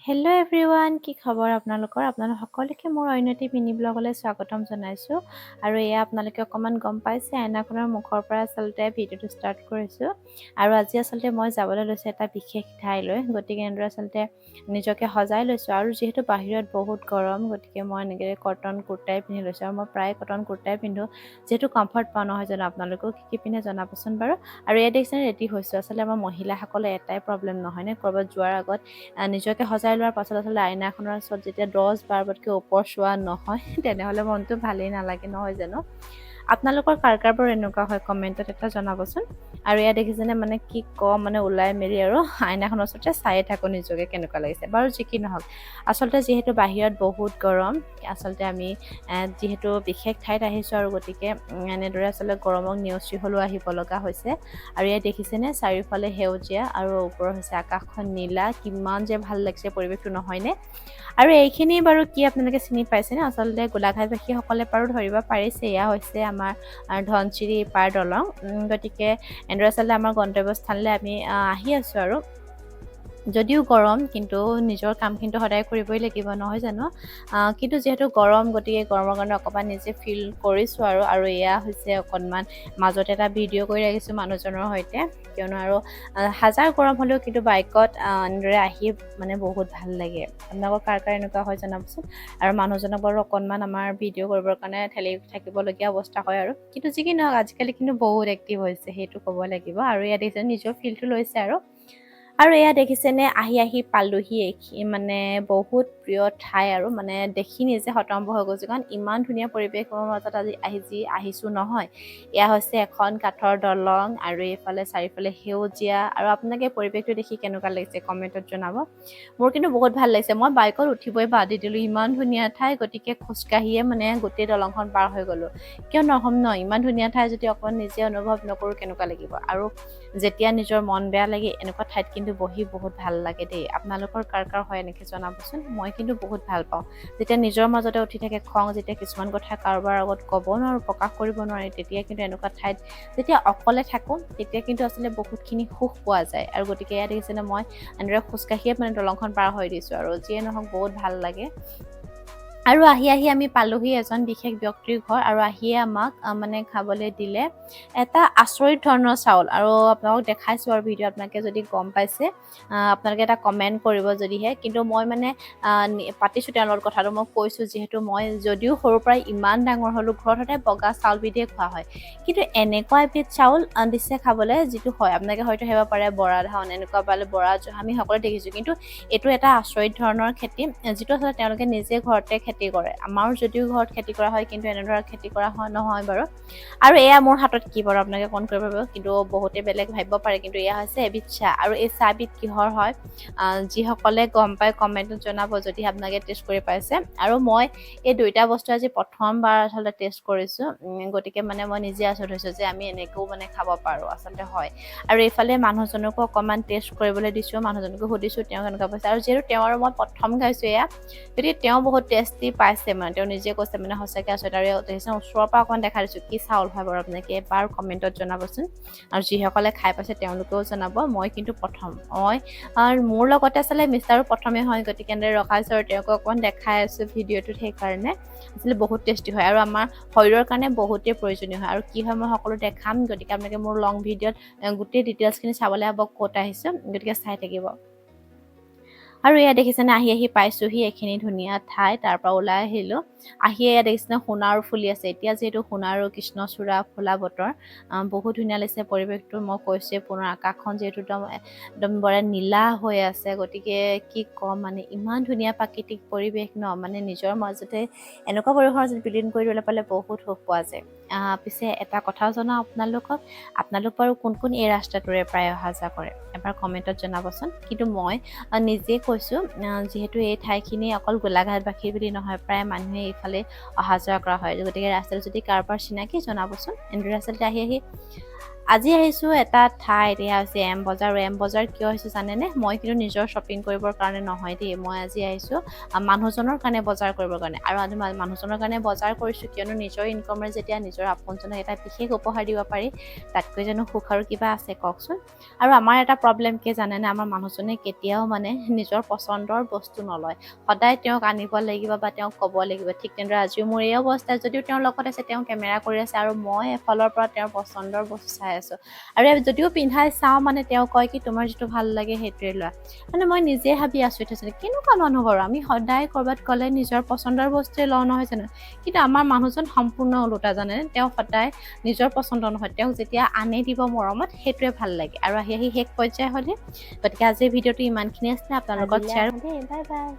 Hello' everyone, কি খবৰ আপোনালোকৰ? আপোনালোক সকলোকে মোৰ অন্য এটি মিনি ব্লগলৈ স্বাগতম জনাইছোঁ। আৰু এয়া আপোনালোকে অকণমান গম পাইছে, আইনাখনৰ মুখৰ পৰা আচলতে ভিডিঅ'টো ষ্টাৰ্ট কৰিছোঁ। আৰু আজি আচলতে মই যাবলৈ লৈছোঁ এটা বিশেষ ঠাইলৈ। গতিকে এনেদৰে আচলতে নিজকে সজাই লৈছোঁ। আৰু যিহেতু বাহিৰত বহুত গৰম, গতিকে মই এনেকৈ কটন কুৰ্তাই পিন্ধি লৈছোঁ। আৰু মই প্ৰায় কটন কুৰ্তাই পিন্ধোঁ, যিহেতু কমফৰ্ট পাওঁ, নহয় জানো? আপোনালোকেও কি কি পিন্ধে জনাবচোন বাৰু। আৰু এয়া দেখিছেনে, ৰেডি হৈছোঁ। আচলতে আমাৰ মহিলাসকলে এটাই প্ৰব্লেম নহয়নে, ক'ৰবাত যোৱাৰ আগত নিজকে সজাই লোৱাৰ পাছত আচলতে আইনাখনৰ ওচৰত যেতিয়া 10 বাৰতকৈ ওপৰ চোৱা নহয়, তেনেহ'লে মনটো ভালেই নালাগে, নহয় জানো? আপোনালোকৰ কাৰ কাৰ বাৰু এনেকুৱা হয়, কমেণ্টত এটা জনাবচোন। আৰু এয়া দেখিছেনে, মানে কি কম, মানে ওলাই মেলি আৰু আইনাখনৰ ওচৰতে চায়ে থাকোঁ নিজকে কেনেকুৱা লাগিছে। বাৰু যি কি নহওক, আচলতে যিহেতু বাহিৰত বহুত গৰম, আচলতে আমি যিহেতু বিশেষ ঠাইত আহিছোঁ আৰু গতিকে এনেদৰে আচলতে গৰমক নেওচি হ'লেও আহিব লগা হৈছে। আৰু ইয়াত দেখিছেনে, চাৰিওফালে সেউজীয়া আৰু ওপৰৰ হৈছে আকাশখন নীলা। কিমান যে ভাল লাগিছে পৰিৱেশটো, নহয়নে? আৰু এইখিনি বাৰু কি আপোনালোকে চিনি পাইছেনে? আচলতে গোলাঘাটবাসীসকলে বাৰু ধৰিব পাৰিছে, এয়া হৈছে আমাৰ ধনশিৰি পাৰ দলং। গতিকে এনেদৰে আচলতে আমাৰ গন্তব্যস্থানলৈ আমি আহি আছোঁ। আৰু যদিও গৰম, কিন্তু নিজৰ কামখিনিতো সদায় কৰিবই লাগিব, নহয় জানো? কিন্তু যিহেতু গৰম, গতিকে গৰমৰ কাৰণে অকণমান নিজে ফিল কৰিছোঁ। আৰু আৰু এয়া হৈছে অকণমান মাজত এটা ভিডিঅ' কৰি ৰাখিছোঁ মানুহজনৰ সৈতে, কিয়নো আৰু হাজাৰ গৰম হ'লেও কিন্তু বাইকত এনেদৰে আহি মানে বহুত ভাল লাগে। আপোনালোকৰ কাৰ কাৰ এনেকুৱা হয় জনাবচোন। আৰু মানুহজনক বাৰু অকণমান আমাৰ ভিডিঅ' কৰিবৰ কাৰণে ঠেলি থাকিবলগীয়া অৱস্থা হয়। আৰু কিন্তু যি কি নহওক, আজিকালি কিন্তু বহুত এক্টিভ হৈছে, সেইটো ক'ব লাগিব। আৰু ইয়াত দেখিছে, নিজৰ ফিলটো লৈছে। আৰু আৰু এয়া দেখিছেনে, আহি আহি পালোহি এইখিনি মানে বহুত প্ৰিয় ঠাই। আৰু মানে দেখি নিজে হতভম্ব হৈ গৈছোঁ, কাৰণ ইমান ধুনীয়া পৰিৱেশৰ মাজত আজি আহি যি আহিছোঁ নহয়। এয়া হৈছে এখন কাঠৰ দলং আৰু এইফালে চাৰিওফালে সেউজীয়া। আৰু আপোনালোকে পৰিৱেশটো দেখি কেনেকুৱা লাগিছে কমেণ্টত জনাব। মোৰ কিন্তু বহুত ভাল লাগিছে। মই বাইকত উঠিবই বাদ দি দিলোঁ, ইমান ধুনীয়া ঠাই। গতিকে খোজকাঢ়িয়ে মানে গোটেই দলংখন পাৰ হৈ গ'লোঁ। কিয় নহ'ম ন, ইমান ধুনীয়া ঠাই যদি অকণ নিজে অনুভৱ নকৰোঁ, কেনেকুৱা লাগিব? আৰু যেতিয়া নিজৰ মন বেয়া লাগে, এনেকুৱা ঠাইত কিন্তু বহি বহুত ভাল লাগে দেই। আপোনালোকৰ কাৰ কাৰ হয় এনেকৈ জনাবচোন। মই কিন্তু বহুত ভাল পাওঁ। যেতিয়া নিজৰ মাজতে উঠি থাকে খং, যেতিয়া কিছুমান কথা কাৰোবাৰ আগত ক'ব নোৱাৰোঁ, প্ৰকাশ কৰিব নোৱাৰি, তেতিয়া কিন্তু এনেকুৱা ঠাইত যেতিয়া অকলে থাকোঁ, তেতিয়া কিন্তু আচলতে বহুতখিনি সুখ পোৱা যায়। আৰু গতিকে ইয়াত দেখিছেনে, মই এনেদৰে খোজকাঢ়িয়ে মানে দলংখন পাৰ হৈ দিছোঁ। আৰু যিয়ে নহওক, বহুত ভাল লাগে। আৰু আহি আহি আমি পালোহি এজন বিশেষ ব্যক্তিৰ ঘৰ। আৰু আহিয়ে আমাক মানে খাবলৈ দিলে এটা আচৰিত ধৰণৰ চাউল। আৰু আপোনালোকক দেখাইছোঁ আৰু ভিডিঅ', আপোনালোকে যদি গম পাইছে, আপোনালোকে এটা কমেণ্ট কৰিব যদিহে। কিন্তু মই মানে পাতিছোঁ তেওঁৰ লগত কথাটো। মই কৈছোঁ, যিহেতু মই যদিও সৰুৰ পৰাই ইমান ডাঙৰ হ'লোঁ, ঘৰত সদায় বগা চাউলবিধেই খোৱা হয়, কিন্তু এনেকুৱা এবিধ চাউল দিছে খাবলৈ, যিটো হয় আপোনালোকে হয়তো ভাবিব পাৰে বৰা ধান, এনেকুৱা পালে বৰা জহা আমি সকলোৱে দেখিছোঁ। কিন্তু এইটো এটা আচৰিত ধৰণৰ খেতি, যিটো আচলতে তেওঁলোকে নিজে ঘৰতে খেতি কৰে। আমাৰো যদিও ঘৰত খেতি কৰা হয়, কিন্তু এনেদৰে খেতি কৰা হয় নহয় বাৰু। আৰু এয়া মোৰ হাতত কি বাৰু আপোনালোকে কমেণ্ট কৰিব পাৰিব। কিন্তু বহুতে বেলেগ ভাবিব পাৰে, কিন্তু এয়া হৈছে এবিধ চাহ। আৰু এই চাহবিধ কিহৰ হয়, যিসকলে গম পায় কমেণ্টত জনাব, যদি আপোনালোকে টেষ্ট কৰি পাইছে। আৰু মই এই দুইটা বস্তু আজি প্ৰথমবাৰ আচলতে টেষ্ট কৰিছোঁ। গতিকে মানে মই নিজে আচৰিত হৈছোঁ যে আমি এনেকৈও মানে খাব পাৰোঁ আচলতে হয়। আৰু এইফালে মানুহজনকো অকণমান টেষ্ট কৰিবলৈ দিছোঁ, মানুহজনকো সুধিছোঁ তেওঁ কেনেকুৱা পাইছে। আৰু যিহেতু তেওঁ আৰু মই প্ৰথম খাইছোঁ এয়া, গতিকে তেওঁ বহুত টেষ্টি পাইছে। মানে তেওঁ নিজে কৈছে, মানে সঁচাকৈ আচৰিত। আৰু দেখিছে, ওচৰৰ পৰা অকণমান দেখাই দিছোঁ, কি চাউল হয় বাৰু আপোনালোকে এবাৰ কমেণ্টত জনাবচোন। আৰু যিসকলে খাই পাইছে তেওঁলোকেও জনাব। মই কিন্তু প্ৰথম, মই আৰু মোৰ লগতে আচলতে মিষ্টাৰো প্ৰথমে হয়। গতিকে এনেদৰে ৰখাইছোঁ আৰু তেওঁকো অকণমান দেখাই আছোঁ ভিডিঅ'টোত। সেইকাৰণে আচলতে বহুত টেষ্টি হয় আৰু আমাৰ শৰীৰৰ কাৰণে বহুতেই প্ৰয়োজনীয় হয়। আৰু কি হয় মই সকলো দেখাম। গতিকে আপোনালোকে মোৰ লং ভিডিঅ'ত গোটেই ডিটেইলছখিনি চাবলৈ হ'ব ক'ত আহিছোঁ, গতিকে চাই থাকিব। আৰু এয়া দেখিছেনে, আহি আহি পাইছোহি এইখিনি ধুনীয়া ঠাই। তাৰ পৰা ওলাই আহিলোঁ। আহি এয়া দেখিছেনে, সোণাৰু ফুলি আছে। এতিয়া যিহেতু সোণাৰু, কৃষ্ণচূড়া ফুলা বতৰ, বহুত ধুনীয়া লাগিছে পৰিৱেশটো। মই কৈছোৱে পুনৰ, আকাশখন যিহেতু একদম একদম বৰ নীলা হৈ আছে, গতিকে কি ক'ম, মানে ইমান ধুনীয়া প্ৰাকৃতিক পৰিৱেশ ন, মানে নিজৰ মাজতে এনেকুৱা পৰিৱেশৰ মাজত বিলীন কৰি দিবলৈ পালে বহুত সুখ পোৱা যায়। পিছে এটা কথাও জনাওঁ আপোনালোকক, আপোনালোক বাৰু কোন কোন এই ৰাস্তাটোৰে প্ৰায় অহা যোৱা কৰে, এবাৰ কমেণ্টত জনাবচোন। কিন্তু মই নিজে কৈছোঁ, যিহেতু এই ঠাইখিনি অকল গোলাঘাটবাসী বুলি নহয়, প্ৰায় মানুহে এইফালে অহা যোৱা কৰা হয়। গতিকে ৰাস্তাটো যদি কাৰোবাৰ চিনাকি, জনাবচোন। এনেদৰে আচলতে আহি আহি আজি আহিছোঁ এটা ঠাইত, এয়া হৈছে এম বজাৰ। আৰু এম বজাৰ কিয় আহিছোঁ জানেনে? মই কিন্তু নিজৰ শ্বপিং কৰিবৰ কাৰণে নহয় দেই। মই আজি আহিছোঁ মানুহজনৰ কাৰণে বজাৰ কৰিবৰ কাৰণে। আৰু আজি মানুহজনৰ কাৰণে বজাৰ কৰিছোঁ কিয়নো নিজৰ ইনকমেৰে যেতিয়া নিজৰ আপোনজনক এটা বিশেষ উপহাৰ দিব পাৰি, তাতকৈ জানো সুখ আৰু কিবা আছে কওকচোন? আৰু আমাৰ এটা প্ৰব্লেম কি জানেনে? আমাৰ মানুহজনে কেতিয়াও মানে নিজৰ পচন্দৰ বস্তু নলয়। সদায় তেওঁক আনিব লাগিব বা তেওঁক ক'ব লাগিব। ঠিক তেনেদৰে আজিও মোৰ এই অৱস্থা। যদিও তেওঁৰ লগত আছে, তেওঁ কেমেৰা কৰি আছে আৰু মই এফালৰ পৰা তেওঁৰ পচন্দৰ বস্তু চাই আছোঁ। আৰু যদিও পিন্ধাই চাওঁ, মানে তেওঁ কয় কি, তোমাৰ যিটো ভাল লাগে সেইটোৱে লোৱা। মানে মই নিজে ভাবি আচৰিত হৈছিলোঁ, কেনেকুৱা মানুহ বাৰু? আমি সদায় ক'ৰবাত গ'লে নিজৰ পচন্দৰ বস্তুৱে লওঁ, নহয় জানো? কিন্তু আমাৰ মানুহজন সম্পূৰ্ণ ওলোটা, জানেনে? তেওঁ সদায় নিজৰ পচন্দ নহয়, তেওঁক যেতিয়া আনে দিব মৰমত, সেইটোৱে ভাল লাগে। আৰু আহি আহি শেষ পৰ্যায় হ'লে। গতিকে আজিৰ ভিডিঅ'টো ইমানখিনি আছিলে, আপোনালোকক শ্বেয়াৰ দেই, বাই বাই।